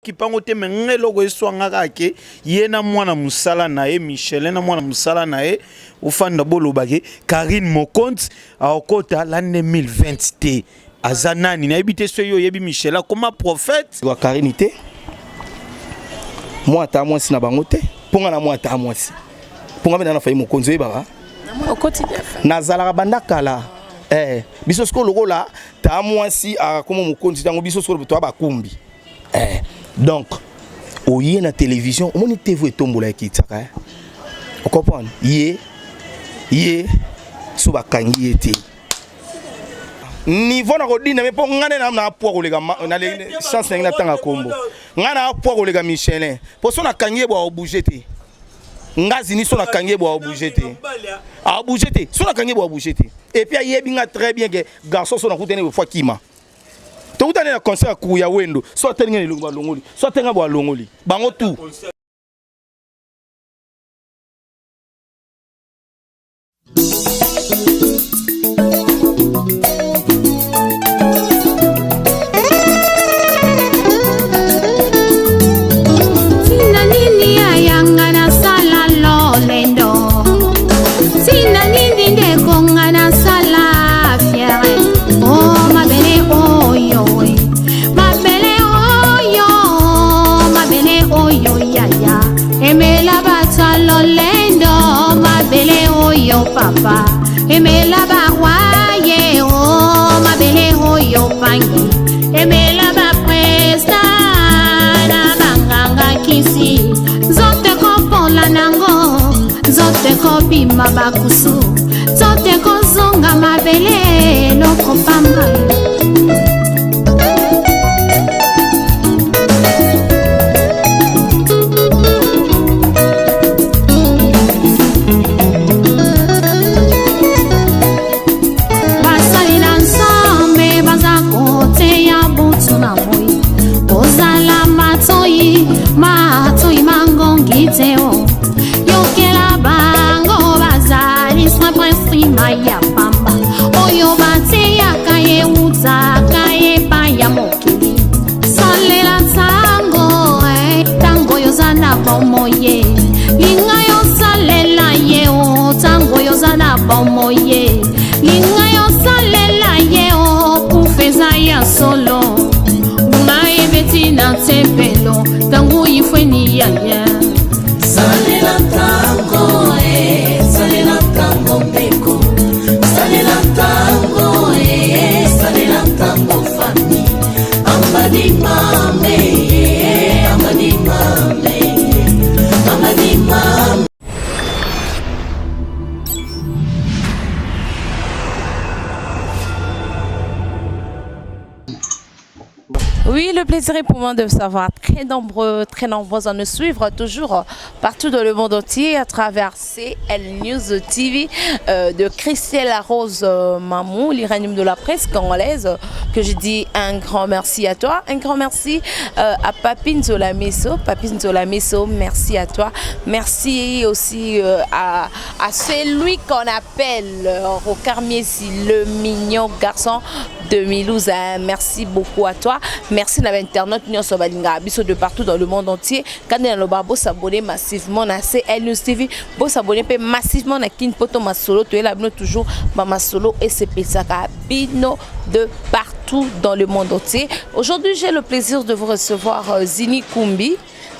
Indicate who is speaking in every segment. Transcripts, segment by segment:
Speaker 1: Kipango te me nga eloko eswa nga kaka ke ye na mwana musala na ye Michelin na mwana musala na ye ofanda boloba ke Carine Mokonzi akokota l'an 2020 te aza nani nayebi te soki yo oyebi Michelin akoma prophète
Speaker 2: wa Carine te mwa ata mwasi na bango te mpo nga na mwa ata mwasi mpo nga mpe na fayi mokonzi oyebaka nazalaka banda kala eh, biso sikoyo lokola ta mwasi akoma mokonzi ntango biso sikoyo toya bakumbi Eh, donc oye na télévision omoni tv etombola ekitisaka eh? ocomprendre ye ye so bakangi ye te niveau na kodinda me mpo ngai nde na pwa koleka chance nangi natanga nkombo ngai na pwa koleka michelin mpo so nakangi ye bwa obouge te nga zini so nakangi ye bwa obouge te abouge te so nakangi ye bwa obouge te epuis ayebi nga très bien ke garçon so nakutani bofwa kima tokutani na concert ya kuya wendo so atali ngai na elongi balongoli so atali ngai boalongoli bango tout.
Speaker 3: Tina nini ayanga nasala lolendo Tina nini ndeko nga nasala fiere o oh, mabele oyo mabele oyo mabele oyo yaya emela bato lolendo mabele oyo papa emela barwaye o oh, mabele oyo pangi emela bapresta na banganga kisi nzoto ekopola nango nzoto ekobima bakusu nzoto ekozonga mabele eloko pamba. Basali na Nzambe baza koteya butu na moi, kozala matoi matoi mangongi te o yokela bango bazali simple nsima ya pamba oyo bateyaka eutaka epai ya mokili. Salela ntango ntango oyo oza na bomoi, linga yosalela ye o ntango oyo oza na bomoi, linga yosalela ye o kufa eza ya solo. Nguma ebeti na tempelo ntango ifweni yaya.
Speaker 4: Salela ntango eh, salela ntango ndeko, salela ntango eh, salela ntango fami, ambadi mame eh, ambadi mame eh, ambadi mame.
Speaker 5: Oui, le plaisir est pour moi de vous savoir très nombreux, très nombreux à nous suivre toujours partout dans le monde entier à travers CL News TV de Christelle Rose Mamou, l'iranium de la presse congolaise, que je dis un grand merci à toi, un grand merci à Papi Nzola Meso, Papi Nzola Meso, merci à toi, merci aussi à celui qu'on appelle Rocard Miesi, le mignon garçon de Milouza, hein. Merci beaucoup à toi. Merci na internaute nyonso balinga biso de partout dans le monde entier. Quand na loba bo s'abonner massivement na CL News TV, bo s'abonner pe massivement na Kin Poto Masolo, to la bino toujours ba masolo et sepesaka bino de partout dans le monde entier. Aujourd'hui, j'ai le plaisir de vous recevoir Zini Kumbi.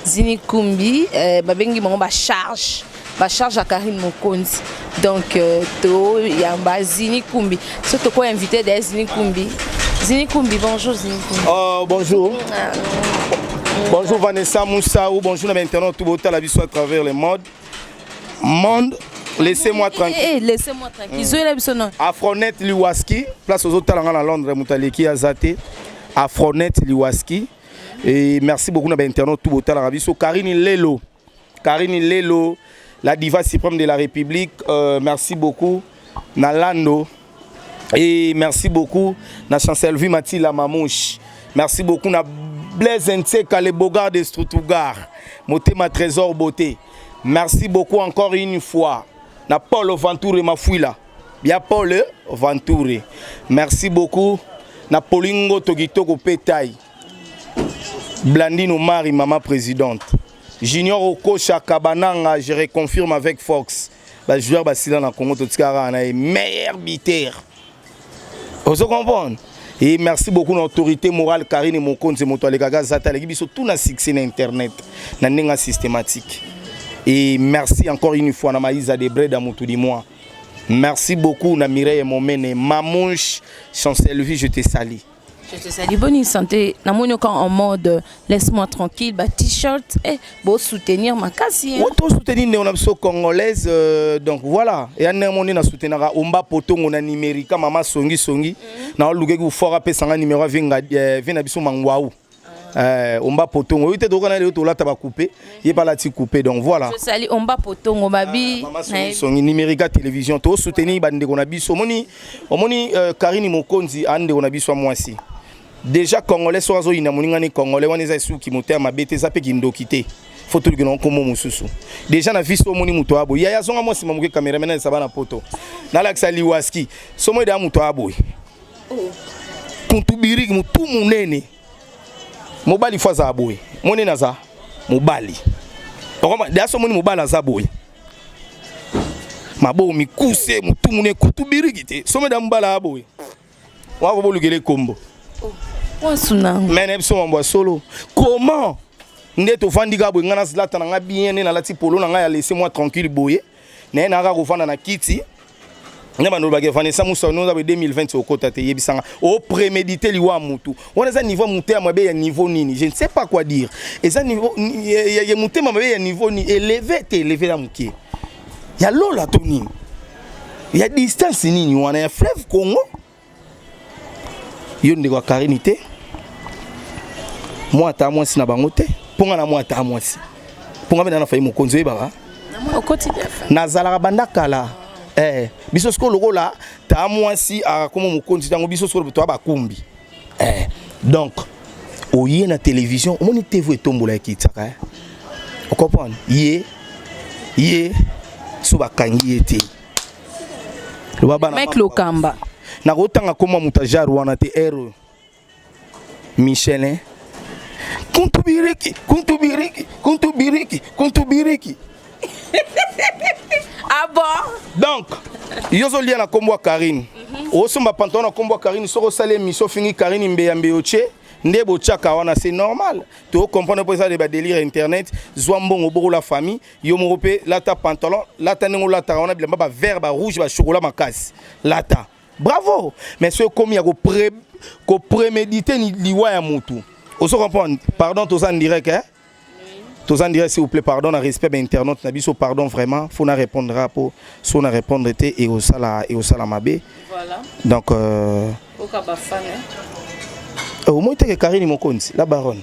Speaker 5: Zini Kumbi, babengi bango ba charge. Ba charge à Carine Mokonzi. Donc to yamba Zini Kumbi. Surtout quoi invité des Zini Kumbi. Zini Kumbi, bonjour Zini Kumbi.
Speaker 2: Oh, bonjour. Bonjour Vanessa Moussaou, bonjour maintenant tout beau la biso à travers le monde. Monde, laissez-moi tranquille.
Speaker 5: Eh, eh, laissez-moi tranquille. Zoé la biso non.
Speaker 2: Afronet Liwaski, place aux autres talents à Londres, Moutaleki Azate. Afronet Liwaski. Et merci beaucoup na internaute tout beau talent biso Karine Lelo. Karine Lelo, la diva suprême de la République, merci beaucoup na Lando. Et merci beaucoup na Chancelvie Mathila Mamouche. Merci beaucoup na Blaise Ntseka, le bogard de Strutugar, Motema Trésor Beauté. Merci beaucoup encore une fois na Paul Ventoure Mafuila. Bien Paul Ventoure. Merci beaucoup na Polingo Tokitoko Petai. Blandine Omari, maman présidente. Junior Okocha Kabananga, je reconfirme avec Fox. Ba joueur basila na Congo totikaka na ye meilleur buteur. Ozo comprendre? Et merci beaucoup na autorité morale Karine Mokonzi, moto alekaka zata aleki biso tout na succès na internet na ndenge systématique. Et merci encore une fois na Maïsa de Breda Mutu du mois. Merci beaucoup na Mireille Momene, Mamouche, Chancelvie, je te salue.
Speaker 5: Je te salue. Bonne santé. Namoni quand en mode laisse-moi tranquille, ba t-shirt, eh, bo soutenir makasi.
Speaker 2: Oto soutenir ndeko na biso congolaise, donc voilà. Ya ndenge moni na soutenaka Omba Potongo na numérica, mama songi songi. Na olukeki fort apesanga numéro avenga ve na biso mangwau. Omba Potongo oyo te, tokana lelo tolata bacoupe, ye pa alati coupe, donc voilà.
Speaker 5: Je salue Omba Potongo babi.
Speaker 2: Mama songi songi, numérica télévision, to soutenir bandeko na biso. Omoni, omoni, Karine Mokonzi andeko na biso ya mwasi déjà congolais. Soki azoyina moningani congolais wana, eza esuki motema mabe te, eza mpe kindoki te. Fo toluki na nkombo mosusu déjà na viso. Omoni moto aboye, yaya azonga mwa nsima moke, cameraman esa bana poto, nalakisa liwaski. Somo eda moto aboye kuntubiriki, motu monene, mobali fo azala boye. Monene aza mobali. Deya so omoni mobali aza boye, maboko mikuse, motu monene, kutubiriki te. Somo eda mobali aza boye, wako bolukela ekombo.
Speaker 5: Wasunango.
Speaker 2: Me na biso mambo ya solo, comment nde tovandi kaka boye? Ngai nazilata na ngai bien, nde nalati polo na ngai ya laisse moi tranquille boye, naye nayaka kovanda na kiti nde bandolobaki Vanessa Musa noza boye. 2020 okota te, yebisanga oprémédité liwa ya mutu wana. Eza niveau motema mabe ya niveau nini? Je ne sais pas quoi dire. Eza niveau ya motema mabe ya niveau nini? Élevé te, élevé ya moke ya lola to nini, ya distance nini wana ya fleuve Congo? Yo ndeko ya Karine te, mwa ata mwasi na bango te, mpo nga na mwa ata mwasi, mpo nga mpe na na fai mokonzi oyebaka.
Speaker 5: Okoti.
Speaker 2: Nazalaka banda kala. Biso sikoyo lokola ta mwasi akoma mokonzi, ntango biso sikoyo toya bakumbi. Donc oye na télévision, omoni TV etombola, ekitaka, eh? Ocomprendre ye, ye so bakangi ye te, loba bana.
Speaker 5: Mike Lokamba.
Speaker 2: Nakotanga koma moto ajare wana te, ere Michelin kuntubiriki, kuntubiriki, kuntubiriki, kuntubiriki.
Speaker 5: Ah bon?
Speaker 2: Donc yo ozolia na nkombo ya Karine, osomba pantalon na nkombo ya Karine. Soki osali émission, ofingi Karine, mbeya mbeya, otie nde botiaka wana, c'est normal, tocomprendre mpo eza de badélire internet. Zwa mbongo, bokola famille yo moko mpe lata pantalon, lata ndenge olataka wana, bilamba bavert, barouge, bachocolat makasi, lata, bravo. Mais soki ekomi ya kopréméditer liwa ya motu, ozo comprendre? Pardon, toza en direct, hein? Toza en direct, s'il vous plaît, pardon, na respect bainternaute na biso, pardon vraiment, faut na répondre po so na répondre te ekosala mabe.
Speaker 5: Voilà.
Speaker 2: Donc
Speaker 5: Oka bafana.
Speaker 2: Omoi teke Karine Mokonzi la baronne,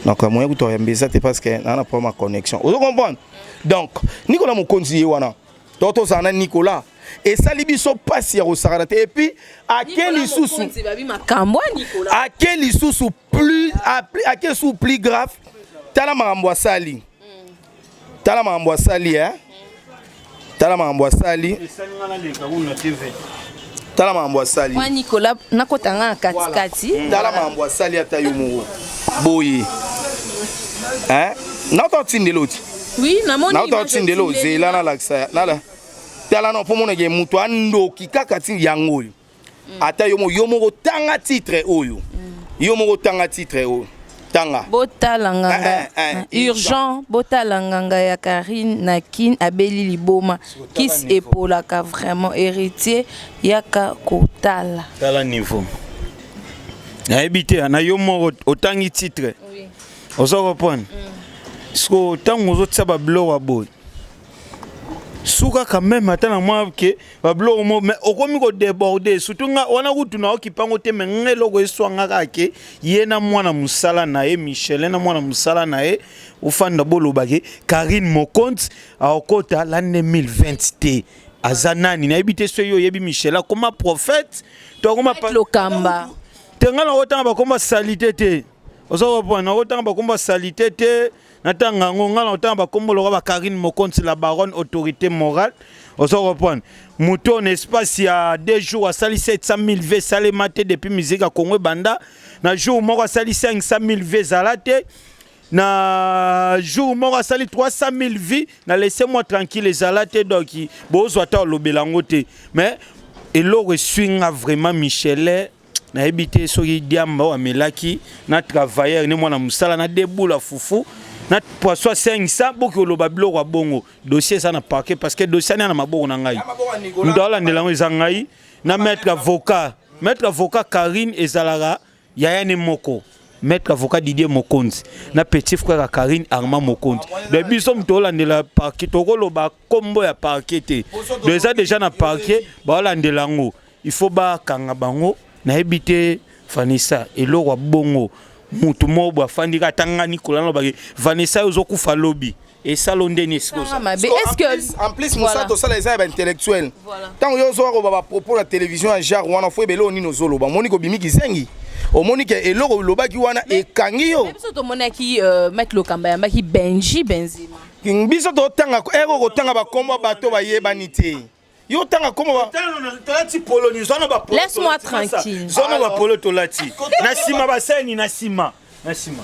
Speaker 2: donc moyen kuta oyamba eza te parce que naa na problème ya connexion, ozo comprendre? Donc Nicolas Mokonzi ye wana, to tozala na Nicolas, esali biso mpasi ya kosakana te. Et puis ake lisusu
Speaker 5: Babi makambo ya Nicolas.
Speaker 2: Ake lisusu plus, ake lisusu plus grave. Tala makambo asali, tala makambo asali, eh? Tala makambo asali.
Speaker 1: Esalinga naleka kuna TV.
Speaker 2: Tala makambo asali.
Speaker 5: Mwa Nicolas nakotanga na katikati.
Speaker 2: Tala makambo asali, ata yo moko boye, hein? Nauta otindela oti.
Speaker 5: Oui, namoni.
Speaker 2: Nauta otindela, ozela nalakisa nala. Tala no mpo moneke moto andoki kaka ti yango oyo. Ata yo moko, yo moko tanga titre oyo, yo moko tanga titre oyo, tanga.
Speaker 5: Botala nganga.
Speaker 2: Eh, eh, eh.
Speaker 5: Urgent, botala nganga ya Karine na Kin abeli liboma, kisi epolaka vraiment. Héritier yaka kotala.
Speaker 1: Tala niveau, nayebi te na yo moko otangi titre, oza comprendre? Siko ntango ozotia babiloko ya boye, suka quand même ata na mwa ke babiloko mo, mais okomi kodéborde. Surtout nga wana kutu na okipango te, me nga eloko eswanga kaka ke ye na mwana mosala na ye Michelin, na mwana mosala na ye ofanda bolobake Karine Mokonzi aokota l'an 2020 te. Aza nani? Nayebi te so yo oyebi Michel akoma prophète to akoma
Speaker 5: Lokamba.
Speaker 1: Te, nga na kotanga bakoma salite te. Oza comprendre, nakotanga bakombo ya salite te, natanga yango ngai nakotanga bakombo lokola ba Karine Mokonzi, la baronne, autorité morale. Oza comprendre, moto na espace ya 2 jours asali 700 000 vues, esalema te depuis musique ya Congo ebanda. Na jour moko asali 500 000 vues, ezala te. Na jour moko asali 300 000 vues na laissez moi tranquille, ezala te. Donc bozwa ata olobela yango te. Mais eloko eswi nga vraiment, Michelet, nayebi te soki diamba oyo amelaki na travailleur ne mwana mosala na debula fufu na poisson ya 500. Boki oloba biloko ya bongo, dossier eza na parquet, parce que dossier ani na maboko na ngai, moto aolandela yango eza ngai na maître avocat. Maître avocat Karine ezalaka yaya ne moko, maître avocat Didier Mokonzi na petit frère ya Karine, Armand Mokonzi. Donc biso moto olandela parquet, tokoloba kombo ya parquet te. Donc eza déjà na parquet, baolandela yango, il faut bakanga bango. Nayebi te, Vanessa, eloko ya bongo, mutu moko boye afandi kaka, atanga Nikola, nalobaki Vanessa, oyo ozokufa lobi, esalo ndeni esika oza.
Speaker 5: Mabe, est-ce que
Speaker 2: En plus, mosala tosala eza ya baintellectuel. Ntango yo ozoka koba bapropos na télévision ya genre wana, fo ebele onini ozoloba. Omoni kobimi kizengi, omoni ke eloko olobaki wana ekangi yo.
Speaker 5: Biso tomonaki Maître Lokamba yambaki Benji Benzema.
Speaker 2: Biso totanga ere kotanga bakombo ya bato bayebani te. Yo otanga kombo.
Speaker 1: Tolati poloni zwana.
Speaker 5: Laisse-moi tranquille.
Speaker 1: Zwana bapolo tolati na nsima, baseni na nsima, na nsima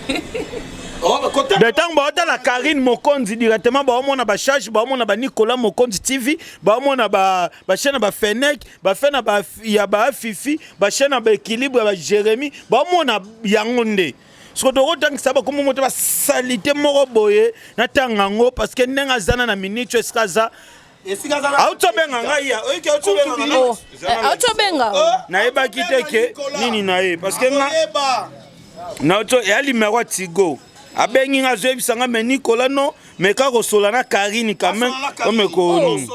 Speaker 1: de ntango baotala Karine Mokonzi directement, baomona bacharge, baomona baNicolas Mokonzi TV, baomona bachaîne ya bafenek, bachaîne ya bafifi, bachaîne ya baéquilibre ya baJérémi, baomona yango nde. Soki tokotangisa bakombo moto basali te moko boye, natanga yango parce que ndenge aza na minute esika aza, auti obenga ngai ya oyoki, auti obenga ngai.
Speaker 5: Oh, auti obenga.
Speaker 1: Nayebaki te ke nini na ye, parce que nga nauti ya numéro ya Tigo, abengi nga, azoyebisa nga: "Me Nicolas, no me kaka kosola na Karine quand même, omeko nini."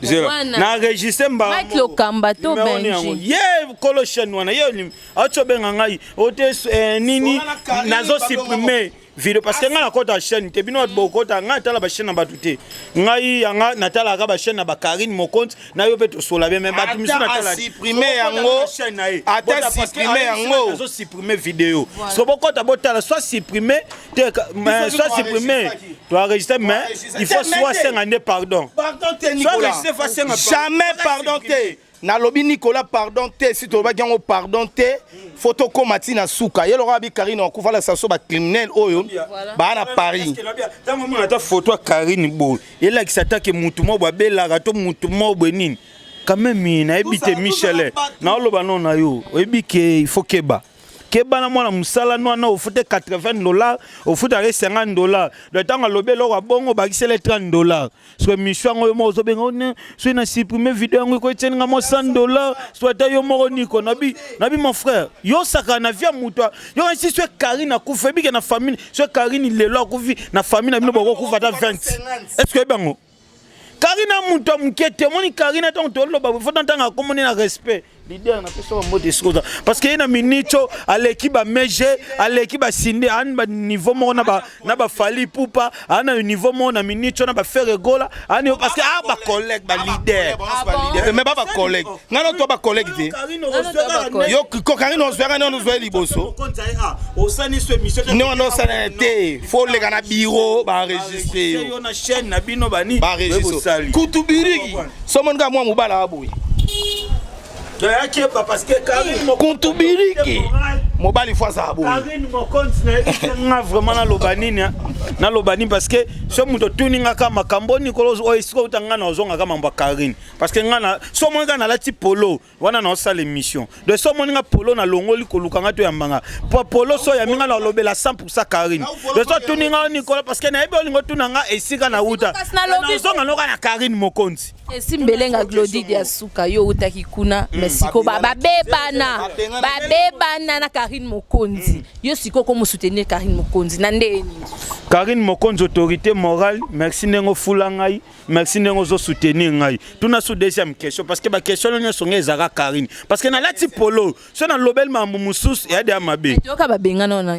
Speaker 1: Zela na enregistre mbala.
Speaker 5: Mike Lokamba to Benji.
Speaker 1: Ye kolo chaîne wana, ye auti obenga ngai ote nini, nazosupprime video parce que ngai nakɔta chaîne te. Bino bato bokɔta, ngai natala bachaîne na bato te. Ngai yanga natalaka bachaîne na baKarine Mokonzi na yo mpe tosola bien, mais bato misu
Speaker 2: natala yango, ata supprime yango.
Speaker 1: Nazosupprime video, so bokɔta botala, soit supprime te, soit supprime, toenregistre, mais il faut soit senga nde pardon.
Speaker 2: Pardon te, Nicolas, jamais pardon te. Nalobi Nicolas, pardon te. Si tolobaki yango, pardon te, fo tokóma ntina suka. Ye lokola abi Karine akufa, alakisa so bacriminel oyo baa na Paris.
Speaker 1: Ntango omona ata foto ya Karine boye, elakisa atake mutu moko boye abelaka to mutu moko boye nini. Quand même, nayebi te, Michel, naoloba no na yo, oyebi ke il faut keba keba na mwana mosala no wana. Ofute 80 $, ofutaka 50 $. Donc ntango alobi eloko ya bongo, obakisele 30 $. So émission yango, yo moko ozobenga one, soki na supprime video yango, ekotianinga mwa 100 $. So ata yo moko niko nabi nabi, mon frère, yo osaka na vie ya moto yo kasi. So Karine akufa, ebike na famille. So Karine lelo akufi, na famille na bino bokokufa ata 20. Est ce que oyebi yango? Karine a moto ya moke te. Omoni Karine, ntango toloba, fo ntango akomoni na respect leader na peso bambote esika oza, parce que ye na minute aleki bamege, aleki basinde, ani baniveau moko na baFally Pupa, aa na niveau moko na minute na baFerre Gola ani, parce que a bacollègue, baleader.
Speaker 2: Mais ba bacollègue, ngai no to bacollègue te. Yo Karine ozwaka nde ozwa liboso nde wana osala te, fo oleka na bureau, baenregistre
Speaker 1: yo na chaîne na bino bani.
Speaker 2: Baenregistre kutu biriki somoni kaka mwa mobala aboye.
Speaker 1: Yakeba parce que Karine
Speaker 2: Kuntu biriki mobali fo azala boye.
Speaker 1: Karine Mokonzi, nga vraiment naloba nini, naloba nini? Parce que so moto otuni nga kaka makambo Nikolo oyo esika outa, nga na ozonga kaka mambo ya Karine, parce que nga na so omoni kaka nalati polo wana, naosala émission. Donc so omoni nga polo nalongoli, koluka nga to yambanga po polo so oyambi nga, nalobela 100 Karine. Donc so otuni nga Nikolo, parce que nayebi olingo otuna nga esika nauta, nazonga noka na Karine Mokonzi.
Speaker 5: Esi mbelenga Glodide ya suka, yo outaki kuna, mais sikoyo babebana, babebana na Karine Mokonzi. Yo sikoyo komosoutenir Karine Mokonzi na ndenge nini?
Speaker 1: Karine Mokonzi, autorité morale, merci ndenge ofula ngai, merci ndenge ozosoutenir ngai. Tuna su deuxième question, parce que baquestion nyonso ngai ezalaka Karine, parce que nalati polo, so nalobeli mambo mosusu eyade ya mabe.
Speaker 5: Toyoka babengana wana.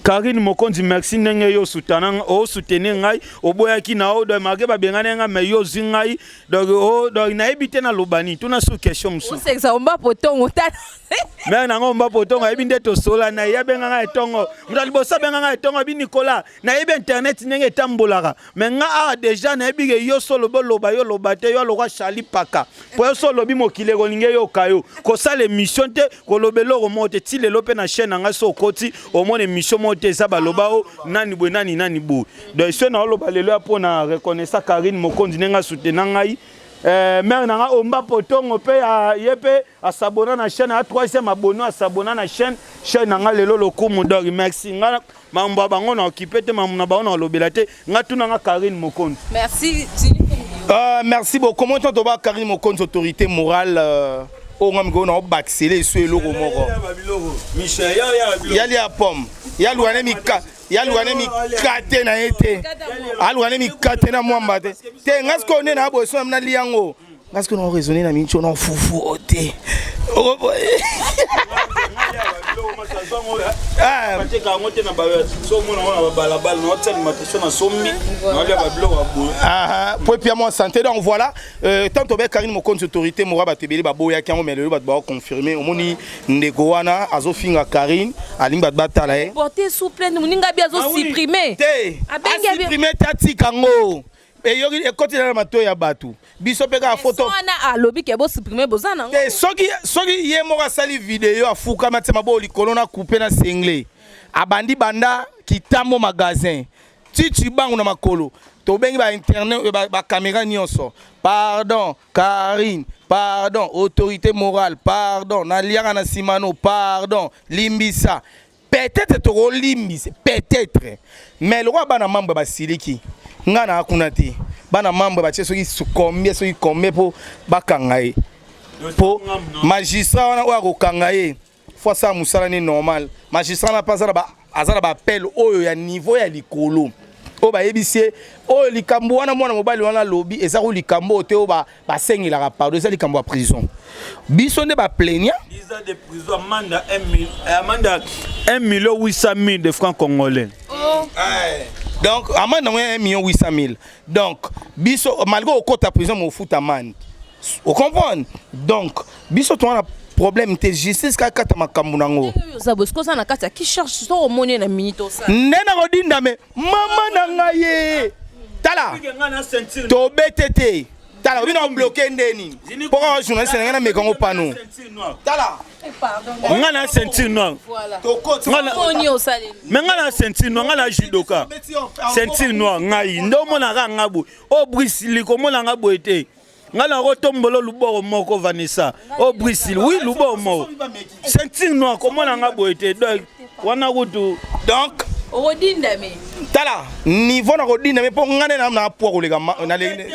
Speaker 1: Karine Mokonzi, merci ndenge yo sutana osoutenir ngai. Oboyaki na yo, donc malgré babengani ngai, mais yo ozwi ngai. Donc oh, donc nayebi te naloba nini. Tuna su question mosusu.
Speaker 5: Osekisa omba potongo tala.
Speaker 1: Mare nango omba potongo ayebi nde tosola na ye. Abenga ngai etongo, moto ya liboso abenga ngai etongo abi Nicolas, nayebi internet ndenge etambolaka, mais nga awa déjà nayebi ke yo so olobi, oloba, yo oloba te, yo alokwa Charlie Paka, po yo so olobi mokili ekolingi eyoka yo. Kosala émission te, koloba eloko moko te. Ti lelo mpe na chaîne na ngai, so okoti, omona émission moko te eza baloba o nani boye, nani nani boye. Donc so naoloba lelo ya mpo na reconnaissant Karine Mokonzi ndenge asutena ngai. Mare na nga Omba Potongo mpe ye mpe asabona na chaîne ya troisième abonné, asabona na chaîne na nga lelo lokumu. Donc merci. Nga mambo ya bango na okipe te, mambo na bango na olobela te. Nga tuna nga Karine Mokonzi.
Speaker 5: Merci.
Speaker 2: Merci beaucoup. Comment toba Karine Mokonzi, autorité morale, oyo nga mikolo na obakisele esu eloko moko. Yali ya pomme, yaluka ne mika, yaluka ne mikate na ye te, aluka ne mikate na mwamba te te. Nga sikoyo nde na boye so nali yango, nga sikoyo na raisonner na minso na fufu o te.
Speaker 1: Bateka yango te na so omona ngo na babalabala na otia alimentation na sombi naolia babiloko ya boye.
Speaker 2: Po epia mwa santé. Donc voilà, tant tobe Karine Mokonzi, autorité morale, bato ebele baboyaki yango, mais lelo bato baoconfirme. Omoni ndeko wana azofinga Karine, alingi bato batala ye.
Speaker 5: Porter sous plainte moninga bi azosupprime.
Speaker 2: Te.
Speaker 5: Abengi
Speaker 2: asupprime te, atika yango, eyoki ekoti na matoi ya bato. Biso mpe kaka foto.
Speaker 5: Wana alobi ke bosupprime, boza nango.
Speaker 2: Te, soki ye moko asali video, afukama, atia maboko likolo na coupe na sengle, abandi banda kitambo magasin titi bangu na makolo, tobengi bainternet, bacaméra nyonso: "Pardon Karine, pardon autorité morale, pardon, naliaka na nsima no, pardon, limbisa." Peut-être tokolimbisa, peut-être, mais lokola bana mambo basiliki, nga na kuna te. Bana mambo batie soki combien, soki combien mpo bakanga ye, mpo magistrat wana oyo akokanga ye fo asala mosala ni normal. Magistrat wana mpe aza na baappel oyo ya niveau ya likolo oyo bayebisi ye oyo likambo wana. Mwana mobali wana alobi eza ko likambo oyo te oyo basengelaka pardon, eza likambo ya prison. Biso nde baplaignant.
Speaker 1: 10 ans de prison, amende ya 1 million 800 000 de francs congolais.
Speaker 2: Donc amende yango ya 1 million 800 000. Donc biso, malgré okota prison, mofuta amende, ocomprendre. Donc biso toza na problème te, justice kaka kata makambo nango.
Speaker 5: Oyo oza boye, soki oza na kati ya ki-charge, so omoni ye na minute, osala.
Speaker 2: Nde nakodindame mama na ngai ye. Tala, tobete te. Tala, obi na bloquer ndeni mpo kaka journaliste na ngai nameka yango pano. Tala.
Speaker 1: Nga na ceinture noire.
Speaker 5: Omoni osaleli.
Speaker 1: Mais nga na ceinture noire, nga na judoka ceinture noire. Ngai nde omonaka nga boye o Brisili, komona nga boye te. Nga na kotombola luboko moko, Vanessa, o Brisili, oui, luboko moko, ceinture noire, komona nga boye te. Donc wana kutu.
Speaker 2: Donc
Speaker 5: okodindame.
Speaker 2: Tala niveau na kodindame, mpo ngai nde na poids koleka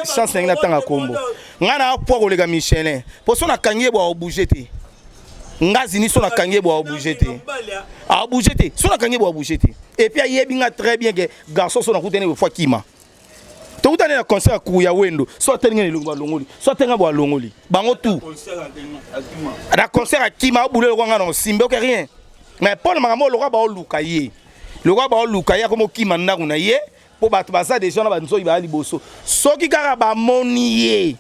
Speaker 2: chance na ngai natanga kombo. Ngai na poids koleka Michelin, mpo so nakangi ye bo aobouge te. Nga zini, so nakangi ye bo aobouge te, aobouge te. So nakangi ye bo aobouge te. Et puis ayebi nga très bien ke garçon, so nakutani boye fo akima. Tokutani na concert ya kuru ya Wendo, so ateli ngai na elongi, balongoli, so ateli ngai bo alongoli bango tout na concert, akima, abule lokwa ngai na osimbe oke rien. Mais mpo na makambo oyo, lokwa baoluka ye, lokwa baoluka ye, akoma okima ndako na ye, mpo bato baza deja na banzoi baya liboso. Soki kaka bamoni ye,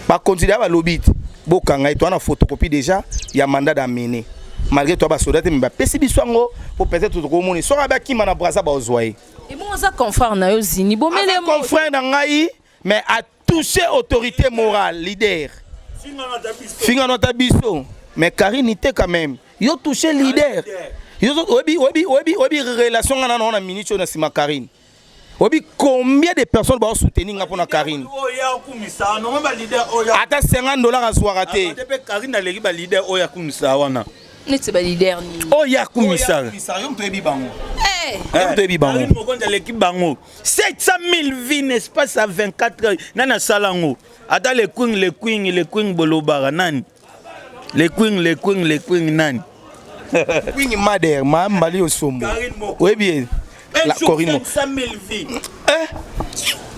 Speaker 2: bakontinue, balobi te bokanga ye. Toza na photocopie déjà ya mandat d'amener, malgré toa basoda te, mais bapesi biso yango mpo peut-être tokomoni soki abakima na Braza, bazwa ye.
Speaker 5: Ebongo oza confrère na yo Zini bomele.
Speaker 2: Aza confrère na ngai, mais a touché autorité morale, leader, finga ata biso, mais Karine te quand même. Yo touché leader, yo oyebi relation nga na na minute oyo na nsima Karine. Oyebi combien de personnes baosoutenir nga mpona Karine? Ata 50 $ azwaka te.
Speaker 1: Mpe Karine aleki baleader oyo akumisa wana.
Speaker 5: Neti baleader nini?
Speaker 1: Oyo akumisaka.
Speaker 2: Yo moto oyebi bango. Yo moto oyebi bango.
Speaker 1: Karine Mokonzi aleki bango. 700 000 vues n'est-ce à 24 heures, nani asala yango? Ata le queen, le queen, le queen, bolobaka nani? Le queen, le queen, le queen, nani?
Speaker 2: Queen Mader ma mbali osombo.
Speaker 1: Karine Mokonzi.
Speaker 2: Oyebi ye.
Speaker 1: Un
Speaker 2: La
Speaker 1: jour,
Speaker 2: Corinne.
Speaker 1: 500 000 vues.
Speaker 2: Eh,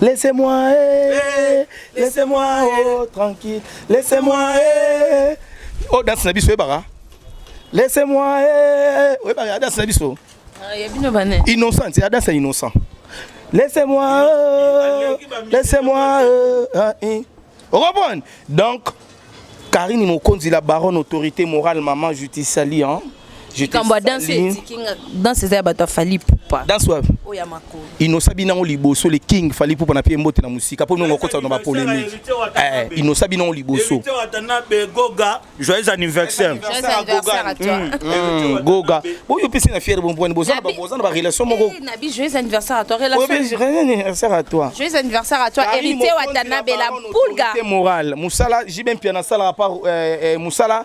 Speaker 2: laissez-moi, eh, laissez-moi, oh, tranquille, laissez-moi, eh. Oh, danse na biso oyebaka. Laissez-moi, eh, oyebaka danse na biso.
Speaker 5: Ah,
Speaker 2: Innocent, ya danse innocent. Laissez-moi, laissez-moi, ah, eh. Comprendre? Donc Karine Mokonzi, la baronne, autorité morale, maman, je te salue, hein. Je te
Speaker 5: likambo ya danse
Speaker 2: salue.
Speaker 5: etikinga danse eza ya bato ya Fally Ipupa.
Speaker 2: Danse wapi?
Speaker 5: Oyo ya makolo.
Speaker 2: Innocent binango liboso, le king Fally Ipupa na pie mbote na mosika mpo nongo okotisa na bapolémique. Eh, Innocent binango liboso.
Speaker 1: Héritier Watanabe Goga, joyeux anniversaire.
Speaker 5: Joyeux anniversaire à toi.
Speaker 2: Goga boyo opesi na fiere bompwani, boza na boza na barelation moko.
Speaker 5: Eh, Nabi, joyeux anniversaire à toi.
Speaker 2: Oyo
Speaker 5: Relation.
Speaker 2: pe joyeux anniversaire à toi.
Speaker 5: Joyeux anniversaire à toi,
Speaker 2: Karine
Speaker 5: Héritier
Speaker 2: Mokonzi,
Speaker 5: Watanabe,
Speaker 2: la
Speaker 5: la
Speaker 2: baronne,
Speaker 5: pulga.
Speaker 2: autorité morale, mosala JB Mpia nasalaka pa mosala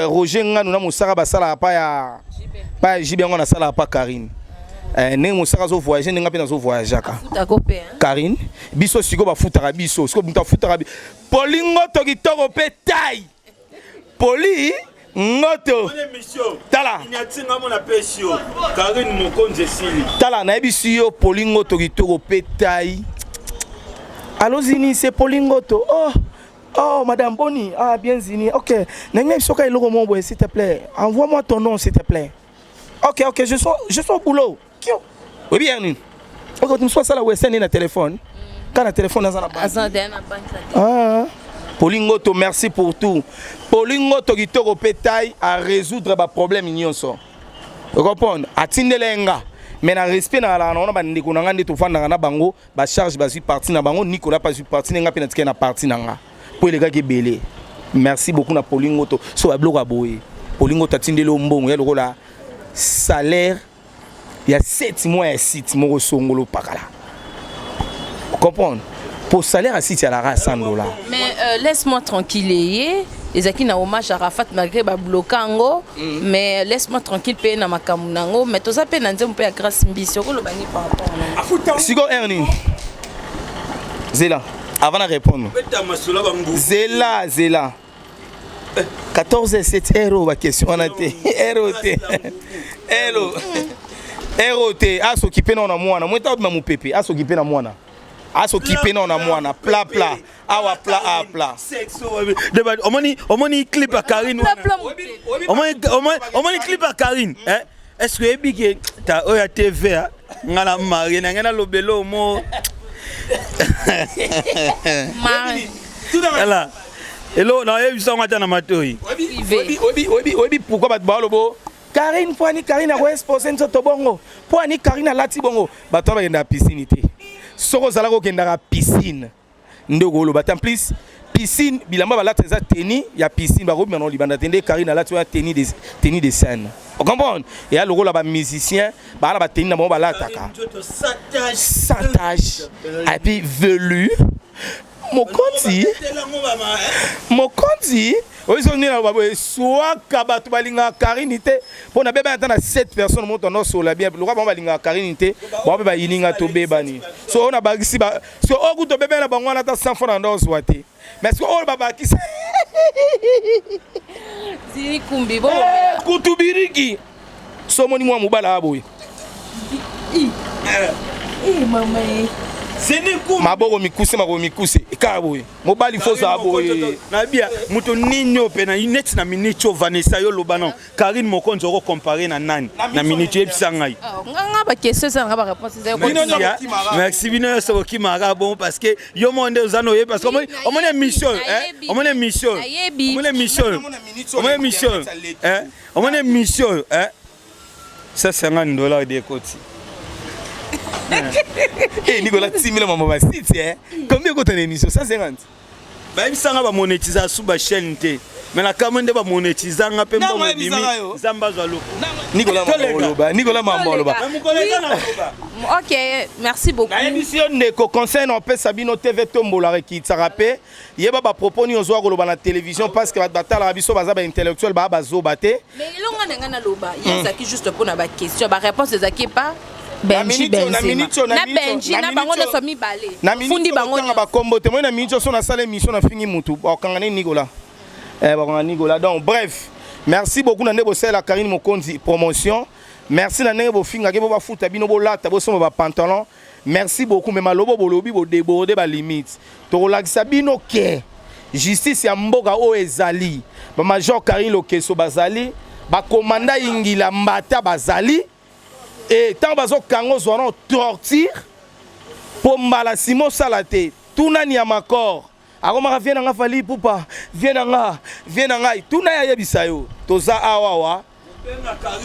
Speaker 2: Roger Nganu na mosaka basalaka pa ya pa ya JB yango nasalaka pa Karine. Ndenge mosaka azovoyage, ndenge mpe nazovoyageaka.
Speaker 5: Futako pe, hein.
Speaker 2: Karine biso sikoyo bafutaka biso, sikoyo moto afutaka bi Poli Ngoto kitoko mpe tai Poli Ngoto. Tala.
Speaker 1: Inyatinga mona pesi yo. Karine Mokonzi esili.
Speaker 2: Tala, nayebisi yo, Poli Ngoto kitoko mpe tai. Allo Zini, c'est Poli Ngoto. Oh oh, madame Boni, ah bien Zini, ok, ndenge biso ka eloko moko boye, s'il te plaît, envoie-moi ton nom, s'il te plaît. Ok, ok, je suis au boulot. Kio oyebi ya nini? Ok, mosusu asala wese na téléphone, ka na téléphone aza na banque.
Speaker 5: Aza na banque na te.
Speaker 2: Ah. Polingoto, merci pour tout. Polingoto kitoko mpe taille à résoudre ba problème nyonso. Comprendre? Atindele nga. Mais na respect na la na bandeko na nga nde tofandaka na bango, ba charge bazwi parti na bango, Nicolas bazwi parti na nga mpe na tikali na parti na nga. Po elekaki ebele. Merci beaucoup na Polingoto. So ba biloko ya boye. Polingoto atindele yo mbongo ya lokola salaire ya 7 mois ya site moko songolo pakala. Comprendre? Pour salaire à site ya la 100 $.
Speaker 5: Mais laisse-moi tranquille ye ezalaki na hommage à Rafat malgré babloka yango, mais laisse-moi tranquille mpe na makambo nango, mais toza mpe na nzembo mpe ya Grâce Mbisi, okoloba nini par rapport na
Speaker 2: Siko erni zela avant de répondre.
Speaker 1: Beta masolo bangu.
Speaker 2: Zela, zela, 14 7 heure oyo baquestion wana te, heure te, heure, heure te. Asokipe nao na mwana mweta obima mopepe, asokipe na mwana, asokipe nao na mwana pla pla awa pla a pla.
Speaker 1: Sexe oyo. Omoni clip ya Karine wana. Omoni clip ya Karine, eh? Est-ce que oyebi ke ta oyo ya TV a nga na marie na ngai nalobela omo ala elo nayebisa yango ata na matoi.
Speaker 2: Oyebi pourquoi bato balobo Karine mpo ani Karine akoexpose nzoto bongo, mpo ani Karine alati bongo? Bato wana bakendaka piscine te. Soki ozalaka okendaka piscine nde okoloba te. En plus piscine, bilamba balata eza tenue ya piscine, bakobima nango libanda te. Nde Karine alati wana tenue de scène, ocomprendre? Eya lokola bamusicien baa na batenue na bango balataka sans tache et puis velu. Mokonzi, mokonzi oyo so nini naloba boye, eswaka bato balingaka Karine te, mpo na bebani ata na 7 personnes moto anosola bien lokola bango balingaka Karine te, bango mpe bayininga tobebani. So oyo nabakisi, so oyo kutu tobebani na bango wana ata 100 fois na ndo ozwa te, mais soki oyo babakisi
Speaker 5: Kumbi bo.
Speaker 2: Kutu biriki so omoni mwa mobala ya boye.
Speaker 5: Mama ye.
Speaker 2: Maboko mikuse, makolo mikuse, kaka boye, mobali fozala boye.
Speaker 1: Nabia moto nini oyo mpe na neti na miniti oyo, Vanessa, yo loba non, Karine Mokonzi okocompare na nani na miniti? Oyebisa ngai.
Speaker 5: Nganga baquestion eza nanga baréponse eza.
Speaker 1: Merci, hein. Merci bino nyonso bokimaka bon, parce que yo moko nde oza na oyebi, parce que omoni émission oyo, hein, omoni émission oyo,
Speaker 5: Nayebi.
Speaker 1: omoni émission oyo, omoni émission oyo, hein, omoni émission oyo, hein, 150 $ de ekoti.
Speaker 2: Eh, Nicolas timila mama basiti, eh, combien ekota na émission? 150.
Speaker 1: Bayebisanga bamonétisa su bachaîne te, mais na kamwe nde bamonétisanga mpe
Speaker 2: Nango
Speaker 1: mbongo
Speaker 2: ayebisanga
Speaker 1: ebimi.
Speaker 2: yo.
Speaker 1: Nzambe azwa loko.
Speaker 2: Nicolas
Speaker 1: Toleka.
Speaker 2: Mamboloba, Nicolas Mamboloba.
Speaker 1: Mokolo eza na loba.
Speaker 5: Ok, merci beaucoup.
Speaker 2: Nayebisi yo ndeko, conseil na opesa bino, TV tombolaka, ekitisaka mpe yeba bapropos nini ozwa koloba na télévision, parce que bato batalaka biso baza baintellectuel, baa bazoba te.
Speaker 5: Mais elonga na ngai naloba ye ezalaki juste mpona baquestion, baréponse ezalaki pa Benji.
Speaker 2: Na minute oyo, na
Speaker 5: Benzema
Speaker 2: minute oyo, na
Speaker 5: na
Speaker 2: minute oyo,
Speaker 5: Benji
Speaker 2: na
Speaker 5: na bango
Speaker 2: minute oyo.
Speaker 5: nyonso mibale.
Speaker 2: Na
Speaker 5: fundi
Speaker 2: minute
Speaker 5: bango
Speaker 2: otanga
Speaker 5: nyonso.
Speaker 2: Bakombo te moi na minute oyo, so nasala émission nafingi mutu, bakokanga nini Nicolas, bakokanga Nicolas. Donc bref, merci beaucoup na nde bosalela Karine Mokonzi promotion. Merci na ndenge bofingaki bo bafuta bino bolata bosomba bapantalon. Merci beaucoup, mais malobo bolobi bodéborde balimite. Tokolakisa bino ke justice ya mboka oyo ezali, bamajor Karine Lokeso bazali, bakomanda Ingila Mbata bazali. E ntango bazokanga, ozwa na torture mpo mbala nsima osala te. Tuna Niamakor, akomaka vie na nga Fally Ipupa, vie na nga, vie na ngai. Tuna ye, ayebisa yo. Toza awawa,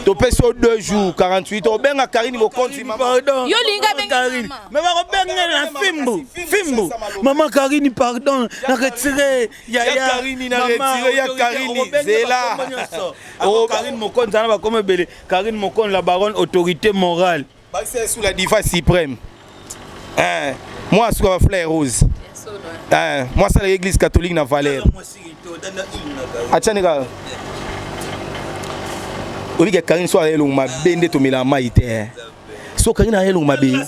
Speaker 2: topesi yo 2 jours, 48, obenga Karine Mokonzi mama.
Speaker 1: Pardon.
Speaker 5: Yo linga benga
Speaker 1: Karine.
Speaker 5: mama.
Speaker 1: Mais bakobenga na fimbu fimbu. Mama Karine, pardon, na retire.
Speaker 2: Ya Karine, na retire, ya Karine, zela.
Speaker 1: Karine Mokonzi ana bakoma ebele. Karine Mokonzi la baronne, autorité morale.
Speaker 2: Bakisa ye sous la diva suprême. Hein, moi asuka ba fleur rose. Hein, moi asalaka église catholique na valeur atiani kaka. Oyebika Karine so aza elongo mabe nde tomelaka mai te. So Karine aza elongo mabe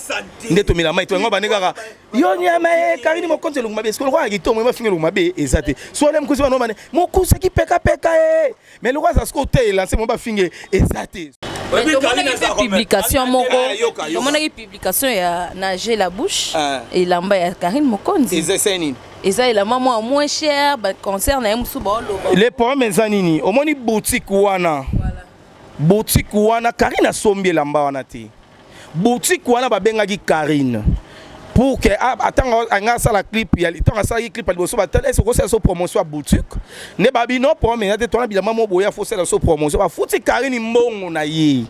Speaker 2: nde tomelaka mai te. Yango bande kaka yo nyama ye Karine Mokonzi elongo mabe. Sikoyo lokola kitongo mafinga elongo mabe eza te. So ale mokosi bano bane mokusaki pekapeka ye, mais lokola aza sikoyo te elance mo bafinge eza te.
Speaker 5: Mais tomonaki mpe publication moko.
Speaker 2: Yoka, yoka.
Speaker 5: Tomonaki publication ya Nage la Bouche.
Speaker 2: Ah.
Speaker 5: Elamba ya Karine Mokonzi.
Speaker 2: Eza esa nini?
Speaker 5: Eza elamba mwa moins cher, baconcert na ye mosusu baoloba.
Speaker 2: Le problème eza nini? Omoni boutique wana, boutique wana Karine asombi elamba wana te. Boutique wana babengaki Karine pour que atango anga asala clip ya ntango asalaki clip ya liboso, batala ese okosala so promotion ya boutique nde babi no problème eza te. Twana bilamba mo boye, afosala so promotion. Bafuti Karine mbongo na ye,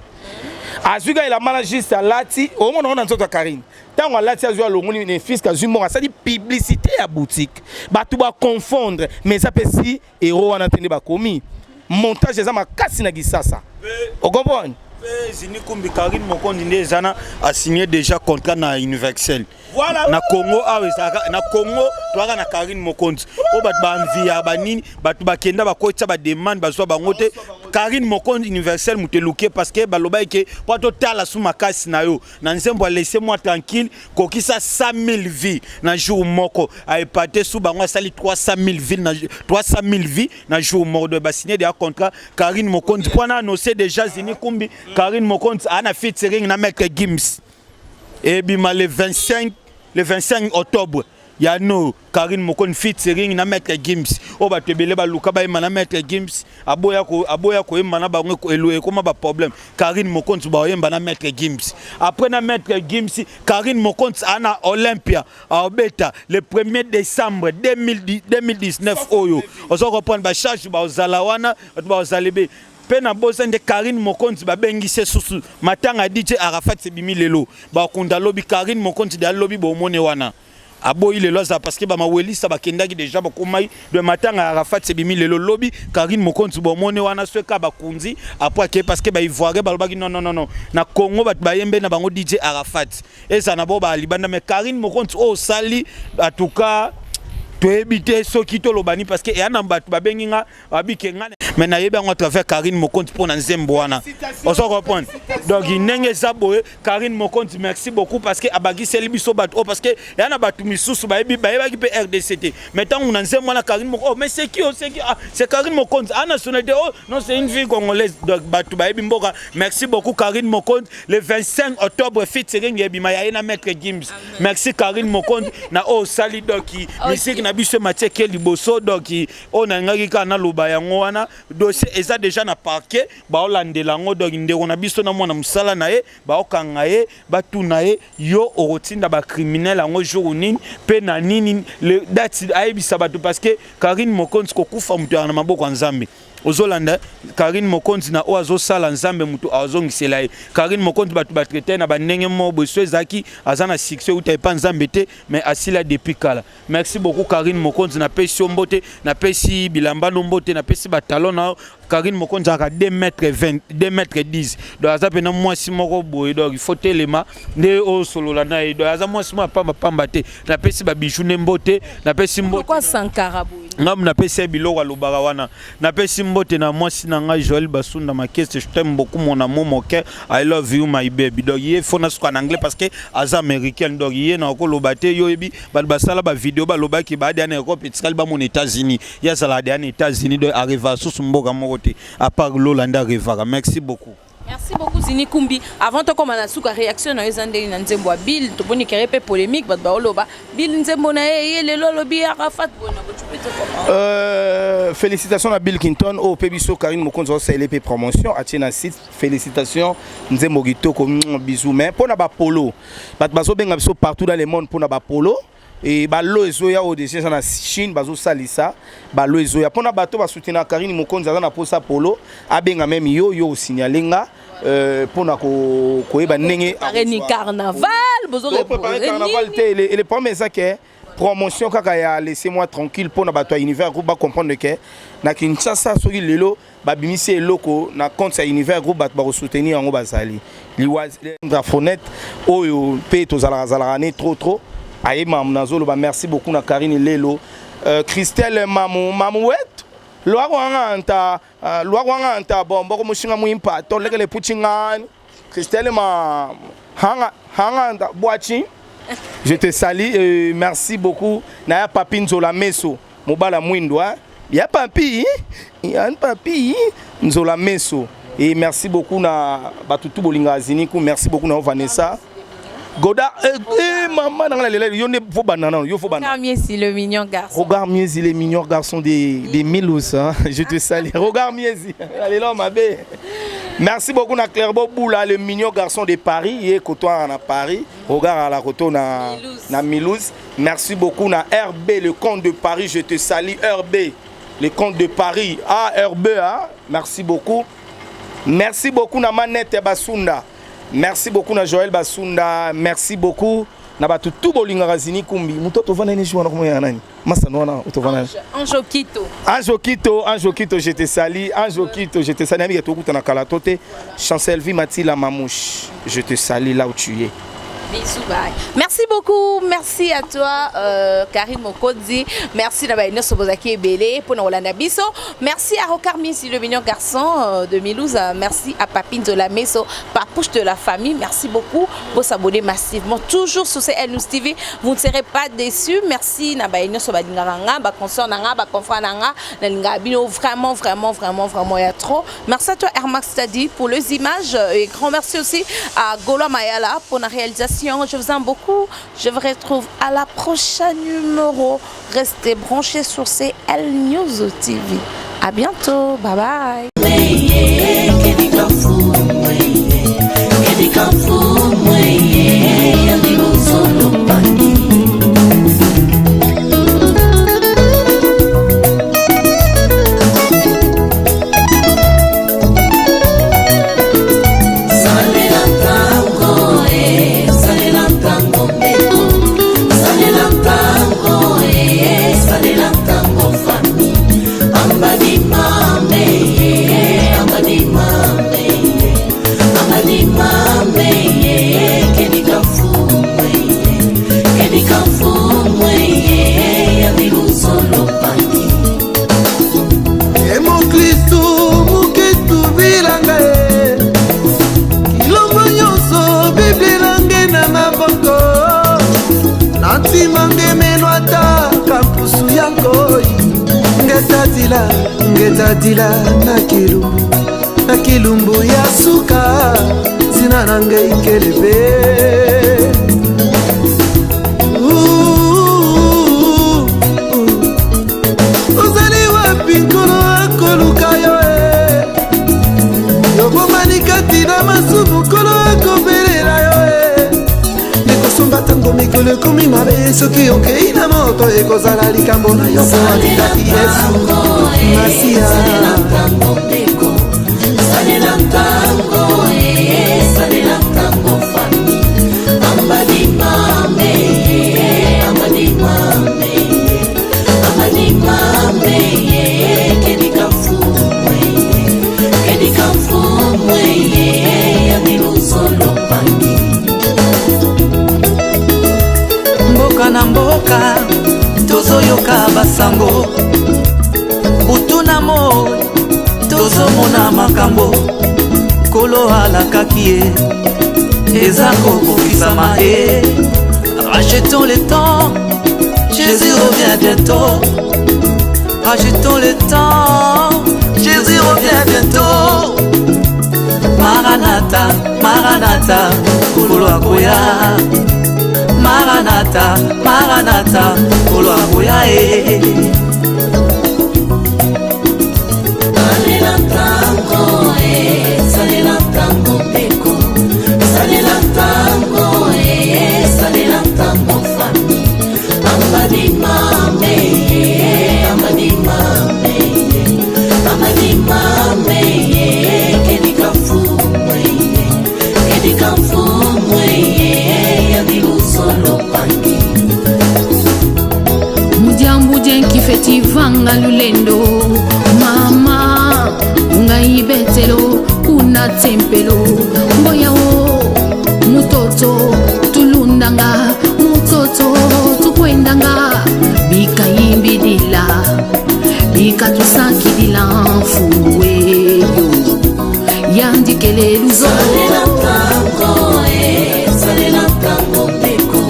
Speaker 2: azwi kaka elamba na juste alati. Omona ngo na nzoto ya Karine, ntango alati, azwi, alongoli ne fiske, azwi mbongo, asali publicité ya boutique. Bato baconfondre, mais eza mpe si ero wana te nde bakomi montage eza makasi na Kisasa, ocomprendre?
Speaker 1: Mpe Zini Kumbi, Karine Mokonzi nde eza na asigné déjà contrat na Universel.
Speaker 2: Voilà.
Speaker 1: Na Congo awa ezalaka, na Congo toyaka na Karine Mokonzi oyo bato baenviaka banini, bato bakenda bakotisa bademande, bazwa bango te. Karine Mokonzi, Universel moto eluke, parce que balobaki ke mpo totala su makasi na yo na nzembo "Laisse moi tranquille", kokisa 100 000 vues na jour moko, aepate su bango, asali 300 000 vues na 300 000 vues na jour moko. Donc basigné déjà contrat Karine Mokonzi mpo na annonce déjà. Zini Kumbi, Karine Mokonzi aa na featuring na Maître Gims, ebima le 25, le 25 octobre ya no. Karine Mokonzi featuring na Maître Gims, oyo bato ebele baluka bayemba na Maître Gims, aboya aboya koyemba na bango, ekoma baproblème. Karine Mokonzi baoyemba na Maître Gims. Après na Maître Gims, Karine Mokonzi aa na Olympia, aobeta le 1er décembre 2010 2019 oyo. Ozo comprendre, bacharge baozala wana, bato baozala ebe. Mpe na bosa nde Karine Mokonzi babengisi susu matanga ya DJ Arafat, ebimi lelo, bakunda lobi. Karine Mokonzi de alobi bomone wana aboyi lelo aza, parce que bamawelisa bakendaki déjà, bakomai de matanga ya Arafat ebimi lelo, lobi Karine Mokonzi bomone wana soki bakunzi apo ake, parce que baivoirien balobaki non, non, non, non, na Congo bato bayembe na bango DJ Arafat eza na bo balibanda. Mais Karine Mokonzi oyo osali, en tout cas toyebi te soki tolobani, parce que eya na bato babengi nga, babike nga, mais nayebi yango à travers Karine Mokonzi mpo na nzembo wana. Ozo comprendre? Donc ndenge eza boye, Karine Mokonzi, merci beaucoup, parce que abakiseli biso bato oyo, parce que eya na bato misusu bayebi, bayebaki mpe RDC te, mais ntango na nzembo wana Karine Mokonzi, oh mais c'est qui? Oh, c'est qui? Ah, c'est Karine Mokonzi, ah, nationalité, oh non, c'est une fille congolaise. Donc bato bayebi mboka. Merci beaucoup Karine Mokonzi. Le 25 octobre, featuring ebima ya ye na Maître Gims. Merci Karine Mokonzi na oyo osali. Donc misiki na biso ematie ke liboso. Donc oyo nalingaki kaka naloba yango wana. Dossier eza déjà na parquet, baolandela yango. Donc ndeko na biso na mwana mosala na ye, baokanga ye, batuna ye: yo okotinda bacriminel yango jour nini mpe na nini, le date ayebisa bato? Parce que Karine Mokonzi, kokufa moto yaka na maboko ya Nzambe. Ozolanda Karine Mokonzi na oyo azosala, Nzambe moto azongisela ye. Karine Mokonzi, bato batraite na bandenge moko boye, so ezalaki aza na succès euta epa Nzambe te, mais asila depuis kala. Merci beaucoup Karine Mokonzi, napesi yo mbote, napesi bilamba no mbote, napesi batalon na yo. Karine Mokonzi azalaka 2 mètre 20, 2 mètre 10, donc aza mpena mwasi moko boye. Donc il faut telema nde osolola na ye. Donc aza mwasi moko ya pamba pamba te. Napesi babiju nde mbote, napesi mbote.
Speaker 5: Pourquoi Sankara boye?
Speaker 1: Ngambu napesi ye biloko alobaka wana. Napesi mbote na mwasi na ngai Joel Basunda Makese. Je t'aime beaucoup mon amour, mon cœur, I love you my baby. Donc ye fo nasuka na anglais parce que aza américaine. Donc ye na koloba te, yo oyebi bato basala bavideo, balobaki baadi na Europe, etikali bamona États-Unis. Ye azalaka deya na États-Unis, donc arriva susu mboka moko te à part lola nde arrivaka. Merci beaucoup.
Speaker 5: Merci. Merci beaucoup Zini Kumbi. Avant tokoma na suka réaction na yo eza ndenge na nzembo ya Bill, toboni kere pe polémique bato baoloba Bill nzembo na ye ye lelo alobi Arafat bona bo tu peux te comment?
Speaker 2: Félicitations à Bill Clinton oyo mpe biso Karine Mokonzi aosaleli mpe promotion atie na site. Félicitations, nzembo kitoko, bisous. Mais mpona bapolo, bato bazobenga biso partout dans le monde mpona bapolo e balo ezoya oyo déjà eza na Chine, bazosalisa balo ezoya mpona bato basoutenir Karine Mokonzi. Aza na posa polo, abenga même yo, yo osignale nga mpona koyeba ndenge
Speaker 5: Ni carnaval bozo
Speaker 2: préparer carnaval te. Et le problème eza ke promotion kaka ya laissez-moi tranquille mpona bato ya Univers Group bacomprendre ke na Kinshasa, soki lelo babimisi eloko na compte ya Univers Group, bato bakosoutenir yango. Bazali liwa oyo mpe tozalaka zalaka ne trop trop ayeba nazoloba. Merci beaucoup na Karine lelo, Christelle Mamu Mamu wetu lwakwanganta, lwakwanganta bombo mushinga muimpa tolekele puchingani. Christelle ma hanga hanganta bwachi, je te salue, merci beaucoup na ya Papi Nzola Meso mobala mwindo, hein? Ya papi, ya papi Nzola Meso. Et merci beaucoup na batutu bolingaka Ziniku. Merci beaucoup na Vanessa Goda, eh, maman nanga lela yo ne faut banana yo faut banana.
Speaker 5: Regard Miesi, le mignon garçon.
Speaker 2: Regard Miesi, le mignon garçon des Milous, hein. Je te salue, Regard Miesi. Allez là ma bé. Merci beaucoup na Clairbeau Boula, le mignon garçon de Paris, ye kotoa na Paris, Regard à la koto na na Milouz. Merci beaucoup na RB, le comte de Paris, je te salue RB, le comte de Paris. Ah RB, hein? Merci beaucoup. Merci beaucoup na Manette Basunda. Merci beaucoup na Joël Basunda. Merci beaucoup na bato tout bolingaka Zini Kumbi. Moto tovanda ni joana komo ya nani? Masano wana otovanda.
Speaker 5: Ange Okito.
Speaker 2: Ange Okito, Ange Okito, je te salue. Ange Okito, je te salue. Nabi tokuta na kala tote. Chancelvi Matila Mamouche, je te salue là où tu es.
Speaker 5: Bisous, bye. Merci beaucoup. Merci à toi, Karine Mokonzi. Merci d'avoir nyonso bozaki ebele pour Rolanda biso. Merci à Rocard Misi, le mignon garçon de Milouz. Merci à Papine de la Meso, Papouche de la famille. Merci beaucoup pour s'abonner massivement. Toujours sur CL News TV. Vous ne serez pas déçus. Merci na ba nyonso balingaka nga, ba consort nanga, ba confrère nanga. Nalinga bino vraiment, vraiment, vraiment, vraiment, il y a trop. Merci à toi, Air Max Tadi, pour les images. Et grand merci aussi à Gola Mayala pour la réalisation. Je vous aime beaucoup. Je vous retrouve à la prochaine numéro. Restez branchés sur CL News TV. À bientôt. Bye bye.
Speaker 4: Salela ntango e, salela ntango ndeko, salela ntango e, salela ntango fami ambadi mame ye, ambadi mame ye, ambadi mame ye, kedika mfumwe ye, kedika mfumwe ye, ya miluzolo pangi.
Speaker 6: Emokristu muketu bilanga ye kilombo nyonso bibilange na maboko na ntima ngemeno ata kampusu ya nkoi ngetadila ngetadila na kilumbu na kilumbu ya suka ntina na ngei kelebe. Ouh, ozali wapi nkolo akoluka yo e yobomani kati na masumu nkolo akobelela yo e ekosomba ntango mikolo ekomi mabe soki okei na moto ekozala likambo na yo po atikaki Yesu Masiya.
Speaker 4: Salela ntango ndeko, salela ntango e, salela ntango fami ambadi mame ye, ambadi mame ye, ambadi mame ye, kedika mfumwe ye, kedika mfumwe ye, ya miluzolo pangi.
Speaker 7: Mboka na mboka tozoyoka basango butu na moi tozomona makambo kolo alakaki ye eza kokokisama e. Rachetons le temps, Jésus revient bientôt. Rachetons le temps, Jésus revient bientôt. Maranatha. Maranata, Maranata, Nkolo akoya. Maranata, Maranata, Nkolo akoya e.
Speaker 4: Salela ntango e, salela ntango ndeko, salela ntango e, salela ntango fami, ambadi mame ye, ambadi mame ye, ambadi mame ye, kedika mfumwe ye, kedika mfumwe ye, yandi lusolo pangi.
Speaker 3: Mudiambu dienkifeti vanga lulendo mama ngai betelo kuna tempelo mboyao mutoto tulundanga mutoto tukwendanga bikayimbidila bikatusakidila mfuweyo yandikele luzo.
Speaker 4: Salela ntango e, salela ntango ndeko,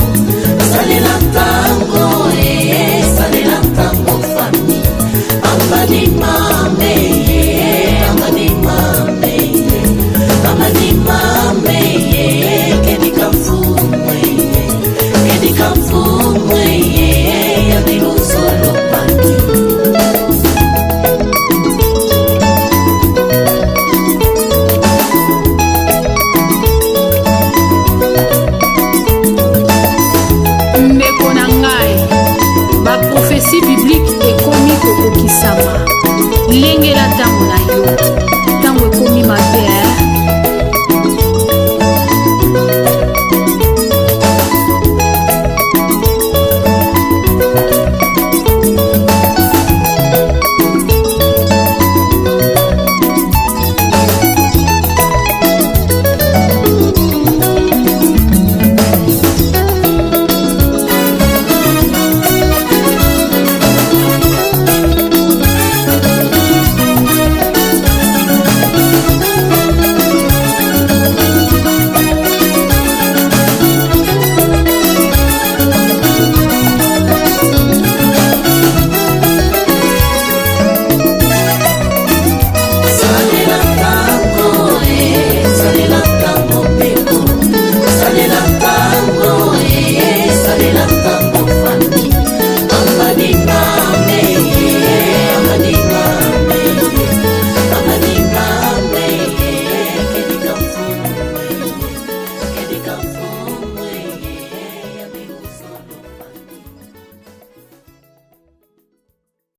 Speaker 4: salela ntango e, salela ntango fami, ambadi mame.